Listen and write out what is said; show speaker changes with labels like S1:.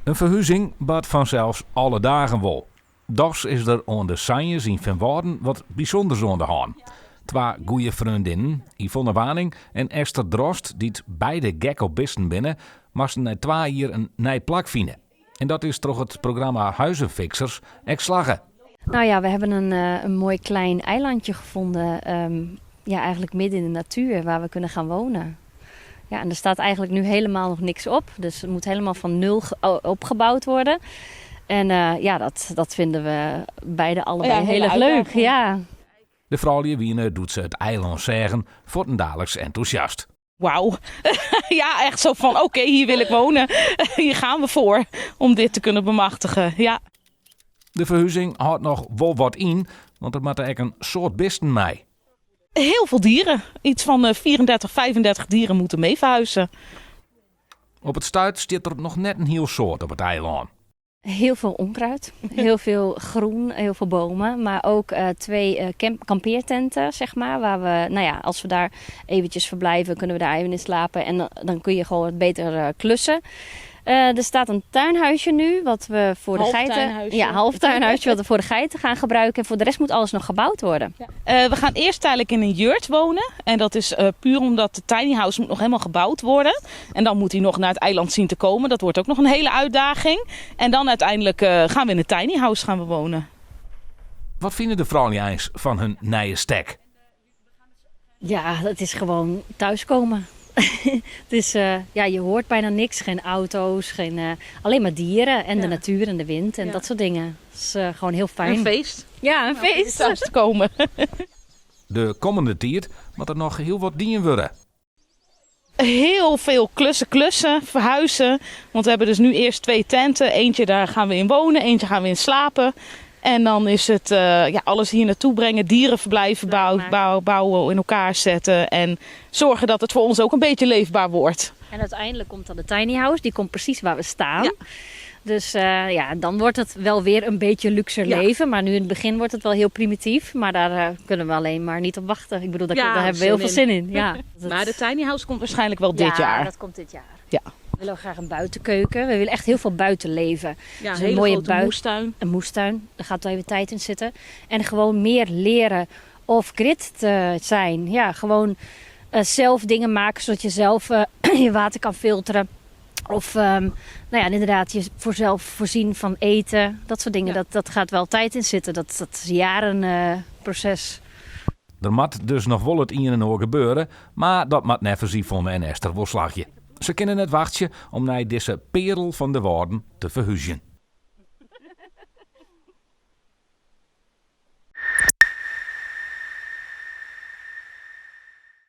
S1: In ferhuzing bart fansels alle dagen wol. Dochs is der oan de Sanjes yn Feanwâlden wat bysûnders oan de hân. Twa goeie freondinnen, Yvonne Waning en Esther Drost, dy't beide gek op bisten binne, moasten nei twa jier in nij plak fine. En dat is troch it programma Huizenfixers ek slagge.
S2: Nou ja, we hebben een, eh, een mooi klein eilandje gevonden. Ja, eigenlijk midden in de natuur waar we kunnen gaan wonen. Ja, en er staat eigenlijk nu helemaal nog niks op. Dus het moet helemaal van nul opgebouwd worden. En ja, dat vinden we beide allebei
S3: Ja, een
S2: heel
S3: hele
S2: erg leuk.
S3: uitdaging.
S2: Ja.
S1: De froulju wiene doe't se it eilân seagen fuortendaliks entûsjast.
S3: Wauw. Ja, echt zo van oké, hier wil ik wonen. Hier gaan we voor om dit te kunnen bemachtigen. Ja.
S1: De ferhuzing hâldt noch wol wat yn, want der moatte ek in soad bisten mei.
S3: Heel veel dieren. Iets van 34, 35 dieren moeten mee verhuizen.
S1: Op it stuit stiet der noch net in hiel soad op it eilân.
S2: Heel veel onkruid, heel veel groen, heel veel bomen. Maar ook twee kampeertenten, zeg maar. Waar we, nou ja, als we daar eventjes verblijven, kunnen we daar even in slapen. En dan kun je gewoon wat beter klussen. Er staat een tuinhuisje nu, wat we voor de
S3: Half
S2: geiten
S3: tuinhuisje.
S2: Ja, half tuinhuisje, wat we voor de geiten gaan gebruiken. En voor de rest moet alles nog gebouwd worden.
S3: Ja. We gaan eerst tijdelijk in een jurt wonen. En dat is puur omdat de tiny house moet nog helemaal gebouwd worden. En dan moet hij nog naar het eiland zien te komen. Dat wordt ook nog een hele uitdaging. En dan uiteindelijk gaan we in de tiny house gaan we wonen.
S1: Wat fine de froulju eins fan hun nije stek?
S2: Ja, het is gewoon thuiskomen. Het is, ja, je hoort bijna niks. Geen auto's, alleen maar dieren en de natuur en de wind en dat soort dingen. Het is gewoon heel fijn.
S3: Een feest.
S2: Ja, een
S3: Om
S2: feest.
S3: thuis te komen.
S1: De kommende tiid moat der noch hiel wat dien wurde.
S3: Heel veel klussen, klussen, verhuizen. Want we hebben dus nu eerst 2 tenten. Eentje daar gaan we in wonen, eentje gaan we in slapen. En dan is het alles hier naartoe brengen, dierenverblijven bouwen, in elkaar zetten. En zorgen dat het voor ons ook een beetje leefbaar wordt.
S2: En uiteindelijk komt dan de tiny house, die komt precies waar we staan. Dus dan wordt het wel weer een beetje luxer leven. Maar nu in het begin wordt het wel heel primitief. Maar daar kunnen we alleen maar niet op wachten. Ik bedoel, daar hebben we heel
S3: Zin
S2: veel
S3: in.
S2: zin in. Ja.
S3: Maar de tiny house komt waarschijnlijk wel dit
S2: Ja,
S3: jaar.
S2: dat komt dit jaar. We willen graag een buitenkeuken. We willen echt heel veel buiten leven.
S3: Ja,
S2: Dus
S3: een
S2: een
S3: hele
S2: mooie
S3: grote moestuin.
S2: Een moestuin, daar gaat wel even tijd in zitten. En gewoon meer leren off-grid te zijn. Ja, gewoon zelf dingen maken, zodat je zelf je water kan filteren. Of inderdaad, je voor zelf voorzien van eten. Dat soort dingen, dat gaat wel tijd in zitten. Dat is jaren proces.
S1: Der moat dus noch wol it ien en oar gebeuren, mar dat moat neffens Yvonne en Esther wol slagje. Se kinne net wachtsje om nei dizze pearel fan de Wâlden te ferhúzjen.